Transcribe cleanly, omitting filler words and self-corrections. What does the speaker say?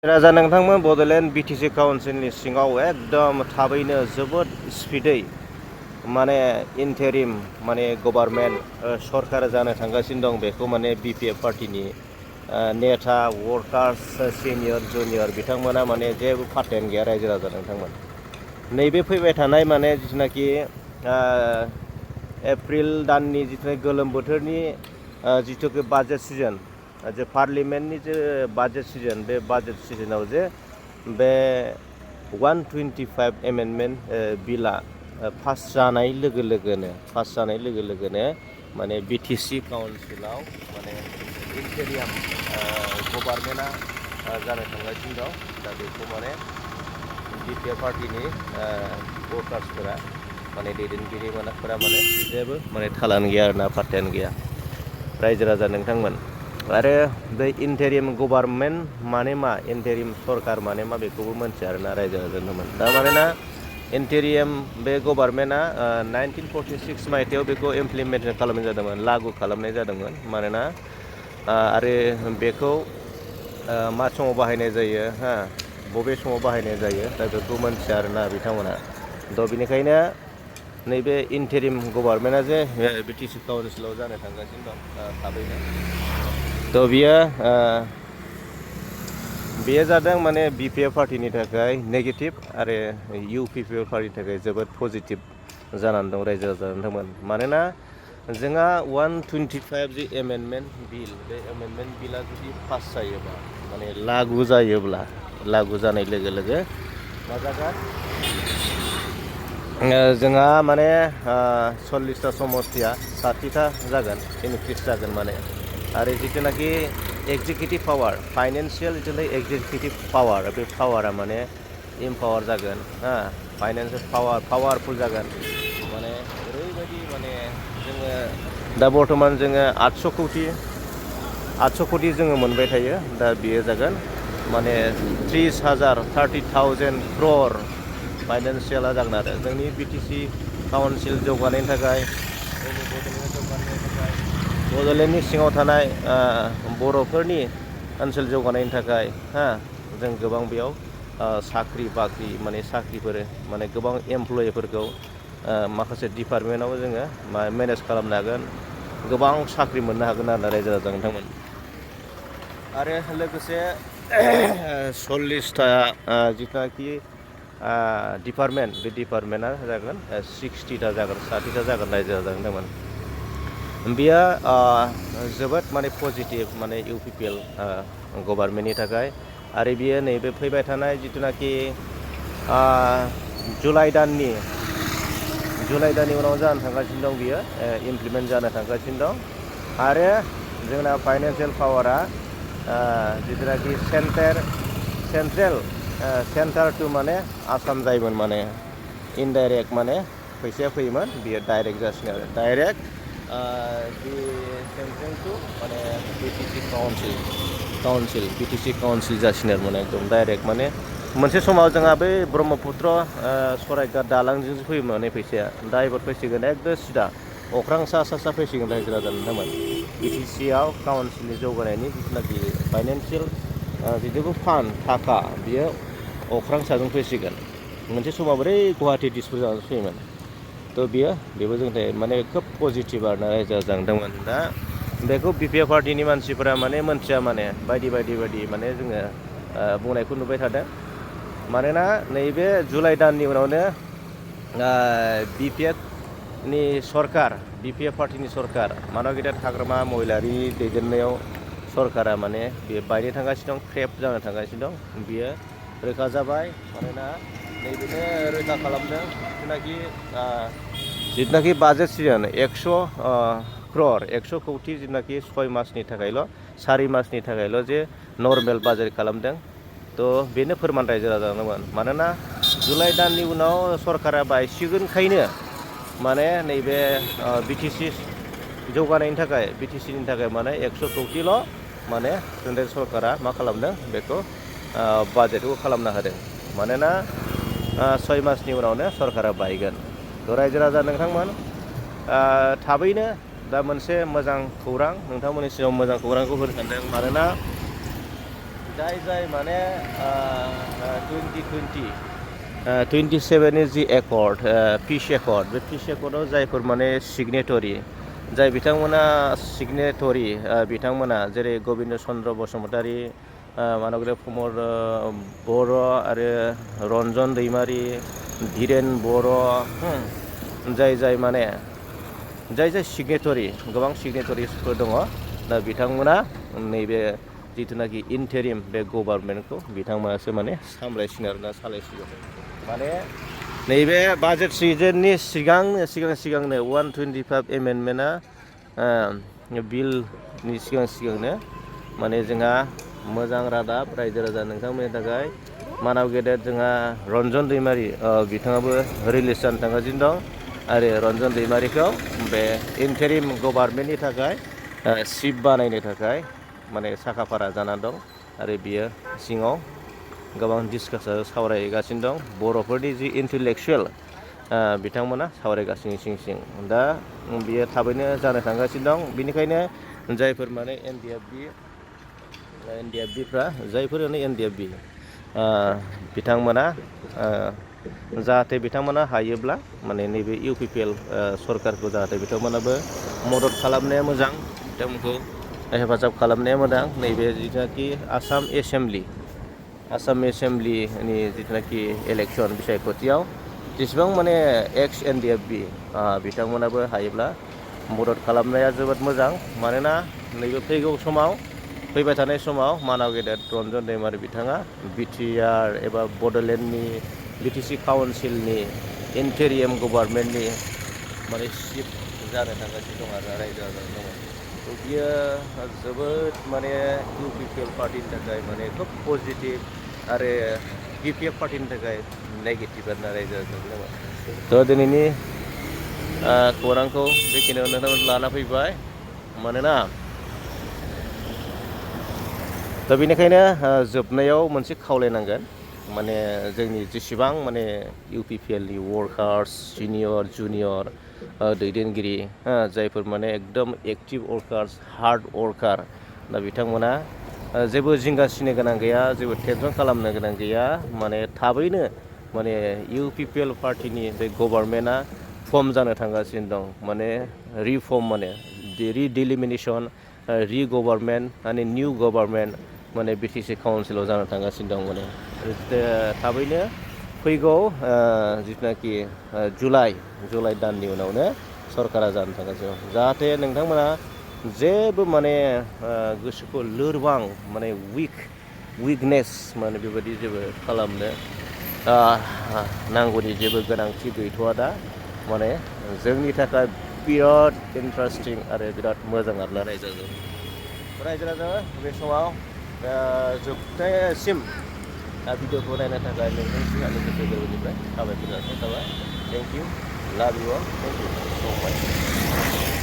राजा नोंथांमोन बड'लेण्ड बिटिसि काउन्सिलनि सिङाव एकदम थाबैनो जोबोद स्पिडै माने इन्टारिम माने गभार्नमेन्ट सरकार जानो थांगासिनो दं। बेखौ माने बिपिएफ पार्टिनि नेता वर्कार्स सिनियर जुनियर बिथांमोना माने जेबो पात्तायानो गैया। रायजो राजा नोंथांमोन नैबे फैबाय थानाय माने जिथुनाखि एप्रिल दाननि जिथुनाखि गोलोम बोथोरनि जिथुखि बाजेट सिजन जे पार्लियामेन्टनि जे बाजेट सिजन बे बाजेट सिजनाव जे बे 125 एमेन्डमेन्ट बिला पास जानाय लोगो लोगोनो माने बिटिसि काउन्सिलाव माने इन्टेरियाम गभार्नमेन्टआ जानो थांगासिनो दं। दा बेखौ माने बिपिएफ पार्टिनि वर्कार्सफोरा माने दैदेनगिरिफोरा माने जेबो माने थालानो गैया आरोना, पात्तायानो गैया। रायजो राजा नोंथांमोन आरो बे इन्टारिम गभार्नमेन्ट माने मा, इन्टारिम सरकार माने मा बेखौबो मोनथिया आरोना रायजो राजा नोंथांमोन। दा मानोना इन्टारिम बे गभार्नमेन्टआ 1946 मायथाइयाव बेखौ इमप्लिमेन्ट खालामनाय जादोंमोन, लागु खालामनाय जादोंमोन। मानोना आरो बेखौ मा समाव बाहायनाय जायो, बबे समाव बाहायनाय जायो, दा बेखौ मोनथिया आरोना बिथांमोना। थ' बेनिखायनो नैबे इन्टारिम गभार्नमेन्टआ जे बिटिसि काउन्सिलाव जानो थांगासिनो दं थाबैनो। थ' बेयो जादों माने बिपिएफ पार्टिनि थाखाय नेगेटिभ आरो इउपिपिएल पार्टिनि थाखाय जोबोद पजिटिभ जानानै दं रायजो राजा नोंथांमोन। मानोना जोंहा 125 जि एमेन्डमेन्ट बिल, बे एमेन्डमेन्ट बिला जुदि पास जायोब्ला माने लागु जायोब्ला, लागु जानाय लोगो लोगो मा जागोन, जोंहा माने 40टा समस्तिया 60टा जागोन, इनक्रिज जागोन माने। आरो जिथुनाखि एक्जिकिउटिभ पावार, फाइनेन्सियेल जिथुनाखि एक्जिकिउटिभ पावार, बे पावारा माने इम्पावार जागोन, फाइनेन्सियेल पावारफुल जागोन। माने ओरैबायदि माने जोङो दा बर्थमान जोङो 800 कौटि जोङो मोनबाय थायो। दा बेयो जागोन माने 30,000 क्रर फाइनेन्सियेला जागोन आरो जोंनि बिटिसि काउन्सिल जौगानायनि थाखाय, जोंनि बड'लेण्ड जौगानायनि थाखाय, बड'लेण्डनि सिङाव थानाय बर'फोरनि ओनसोल जौगानायनि थाखाय जों गोबां बेयाव साख्रि बाख्रि माने साख्रिफोर माने गोबां एमप्लयिफोरखौ माखासे डिपार्टमेन्टआव जोङो मेनेज खालामनो हागोन, गोबां साख्रि मोननो हागोन आरोना रायजो राजा नोंथांमोन। आरो लोगोसे 40टा जिथुनाखि डिपार्टमेन्ट, बे डिपार्टमेन्टआ जागोन 60टा जागोन, 60टा जागोन रायजो राजा नोंथांमोन। बेयो जोबोद माने पजिटिभ माने इउपिपिएल गभार्नमेन्टनि थाखाय। आरो बियो नैबे फैबाय थानाय जिथुनाखि जुलाइ दाननि उनाव जानो थांगासिनो दं, बियो इमप्लिमेन्ट जानो थांगासिनो दं। आरो जोंना फाइनेन्सियेल पावारा जिथुनाखि सेन्ट्रेल टु माने आसाम जायोमोन, माने इनडाइरेक्ट माने फैसाया फैयोमोन, बियो डाइरेक्ट जासिगोन आरो डाइरेक्ट सेन्ट्रेल टु माने बिटिसि काउन्सिल जासिगोन आरो माने एकदम डाइरेक्ट। माने मोनसे समाव जोंहा बै ब्रह्मपुत्र सराइघाट दालांजोंसो फैयोमोन माने फैसाया, दा एबार फैसिगोन एकदम सिदा अख्रां सा फैसिगोन रायजो राजा नोंथांमोन। बिटिसिआव काउन्सिलनि जौगानायनि जिथुनाखि फाइनेन्सियेल जिथु फान्ड थाखा, बियो अख्रां साजों फैसिगोन। मोनसे समाव बोरै गुवाहाटि दिसपुर जानानै फैयोमोन। थ' बेबो जोंनि थाखाय माने खोब पजिटिभ आरोना रायजो राजा नोंथांमोन। दा बेखौ बिपिएफ पार्टिनि मानसिफोरा माने मोनथिया, माने बायदि माने जोङो बुंनायखौ नुबाय थादों। मानोना नैबे जुलाइ दाननि उनावनो बिपिएफ पार्टिनि सरकार मानब गेदेर हाग्रामा महिलारि दैदेननायाव सरकारा माने बे बायनो थांगासिनो दं, क्रेप जानो थांगासिनो दं। बियो रोखा जाबाय। मानोना नैबेनो रोखा खालामदों जिथुनाखि बाजेट सिजन 100 कौटि जिथुनाखि 6 मासनि थाखायल', 4 मासनि थाखायल' जे नर्मेल बाजेट खालामदों। थ' बेनो फोरमान रायजो राजानोमोन। मानोना जुलाइ दाननि उनाव सरकारा बायसिगोनखायनो माने नैबे बिटिसि जौगानायनि थाखाय, बिटिसिनि थाखाय माने 100 कौटिल' माने सेन्ट्रेल सरकारा मा खालामदों, बेखौ बाजेटखौ खालामना होदों। मानोना 6 मासनि उनावनो सरकारा बायगोन। थ' रायजो राजा नोंथांमोन थाबैनो दा मोनसे मोजां खौरां नोंथांमोननि सिगाङाव मोजां खौरांखौ होनो सानदों। मानोना जाय माने 27 जि एकर्ड पिस एकर्ड बे पिस एकर्डआव जायफोर माने सिगनेटरि जाय बिथांमोना सिगनेटरि बिथांमोना जेरै गबिन्द चन्द्र बसुमतारी मानगदेब कुमार बर' आरो रन्जन दैमारि धीरेन बर' जाय माने जाय सिगनेटरि गोबां सिगनेटरिसफोर दङ दा बिथांमोना नैबे जिथुनाखि इन्टारिम बे गभार्नमेन्टखौ बिथांमोनासो माने सामलायसिगोन आरोना सालायसिगोन माने नैबे बाजेट सिजननि सिगांनो 125 एमेन्डमेन्टआ बिलनि सिगांनो माने जोंहा मोजां रादाब रायजो राजा नोंथांमोननि थाखाय मानाव गेदेर जोंहा रन्जन दैमारि बिथाङाबो रिलिज जानो थांगासिनो दं आरो रन्जन दैमारिखौ बे इन्टारिम गभार्नमेन्टनि थाखाय चिफ बानायनो थाखाय माने साखाफारा जाना दं आरो बियो सिङाव गोबां डिसकासआव सावरायगासिनो दं बर'फोरनि जि इन्टेलेक्सुयेल बिथांमोना सावरायगासिनो सिं दा बियो थाबैनो जानो थांगासिनो दं बिनिखायनो जायफोर माने एनडिएफबिफ्रा जायफोरानो एनडिएफबि बिथांमोना जाहाथे बिथांमोना हायोब्ला माने नैबे इउपिपिएल सरकारखौ जाहाथे बिथांमोनाबो मदद खालामनाया मोजां बिथांमोनखौ हेफाजाब खालामनाया मोजां नैबे जिथुनाखि आसाम एसेम्बलिनि जिथुनाखि इलेक्सन बिसायख'थियाव जेसेबां माने एक्स एनडिएफबि बिथांमोनाबो हायोब्ला मदद खालामनाया जोबोद मोजां मानोना नैबे फैबाय थानाय समाव मानाव गेदेर रन्जन दैमारि बिथाङा बिटिआर एबा बड'लेण्डनि बिटिसि काउन्सिलनि इन्टारिम गभार्नमेन्टनि माने चिफ जानो थांगासिनो दं आरो रायजो राजानो दङ बियो जोबोद माने इउपिपिएल पार्टिनि थाखाय माने खोब पजिटिभ आरो बिपिएफ पार्टिनि थाखाय नेगेटिभ आरोना रायजो राजानो दङ थ' दिनैनि खौरांखौ बेखिनियावनो नोंथांमोन लाना फैबाय मानोना दा बेनिखायनो जोबनायाव मोनसे खावलायनांगोन माने जोंनि जेसेबां माने इउपिपिएलनि वार्कार्स सिनियर जुनियर दैदेनगिरि जायफोर माने एकदम एक्टिभ वार्कार्स हार्ड वार्कार दा बिथांमोना जेबो जिंगासिनो गोनां गैया जेबो टेनसन खालामनो गोनां गैया माने थाबैनो माने इउपिपिएल पार्टिनि बे गभार्नमेन्टआ फर्म जानो थांगासिनो दं माने रिफर्म माने रिडिलिमिनेसन रिगभार्नमेन्ट माने निउ गभार्नमेन्ट माने बिटिसि काउन्सिलाव जानो थांगासिनो दं माने थाबैनो फैगौ जिथुनाखि जुलाइ दाननि उनावनो सरकारा जानो थांगासिनो दं जाहाथे नोंथांमोना जेबो माने गोसोखौ लोरबां माने उइकनेस माने बेबायदि जेबो खालामनो नांगौनि जेबो गोनांथि गैथ'आ दा माने जोंनि थाखाय बिराद इन्टारेस्टिं आरो बिराद मोजां आरोना रायजो राजा बे समाव जोबनायसिम भिडिअखौ नायनो थाखाय नोंथांनिसिम आंनि गोसो गोरबोनिफ्राय साबायखर जासिनाय थाबाय थेंक इउ लाभ इउ अल थेंक इउ सो माच